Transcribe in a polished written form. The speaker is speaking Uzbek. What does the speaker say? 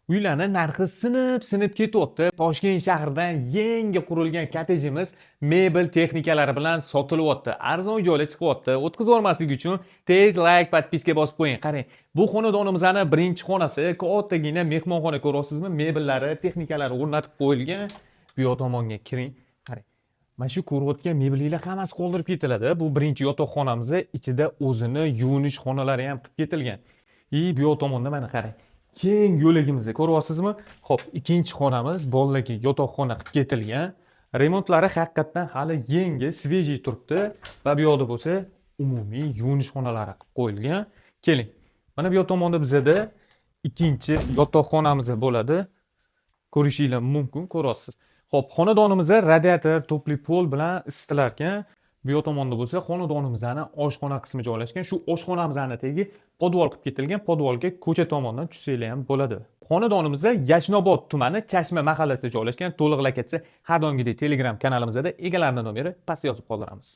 Uylarni narxi sinib sinib ketyapti. Toshkent shahridan yangi qurilgan kottejimiz mebel texnikalari bilan sotilyapti. Arzon joylar chiqyapti. O'tkazib yubormaslik uchun tez layk, подписка bosib qo'ying. Qarang, bu xonadonimizni birinchi xonasi, kattagina mehmonxona, ko'ryapsizmi? Mebellari, texnikalari o'rnatib qo'yilgan. Bu yoq tomonga kiring. Qarang. Mana shu ko'rayotgan mebellar hammasi qoldirib ketiladi. Bu birinchi yotoqxonamiz, ichida o'zini yuvinish xonalari ham qilib ketilgan. И bu yoq tomonda, mana qarang. Keng yo'lagimizni ko'ryapsizmi? Xo'p, ikkinchi xonamiz bolalarga yotoqxona qilib ketilgan. Remontlari haqiqatdan hali yangi, свежий turibdi va bu yoqda bo'lsa umumiy yuvinish xonalari qilib qo'yilgan. Keling. Mana bu yoq tomonda bizada ikkinchi yotoqxonamiz bo'ladi. Ko'rishinglar mumkin, ko'ryapsiz. Xo'p, xonadonimizda radiator, тёплый пол bilan isitilar ekan. Bu yoq tomonda bo'lsa xonadonimizni oshxona qismi joylashgan. Shu oshxonamizni tagi podval qilib ketilgan. Podvalga ko'cha tomondan tushsanglar ham bo'ladi. Xonadonimizda Yashnobod tumani, Chashma mahallasida joylashgan. To'liq lokatsiya har doimgidek Telegram kanalimizda, egalarining nomeri pastda yozib qoldiramiz.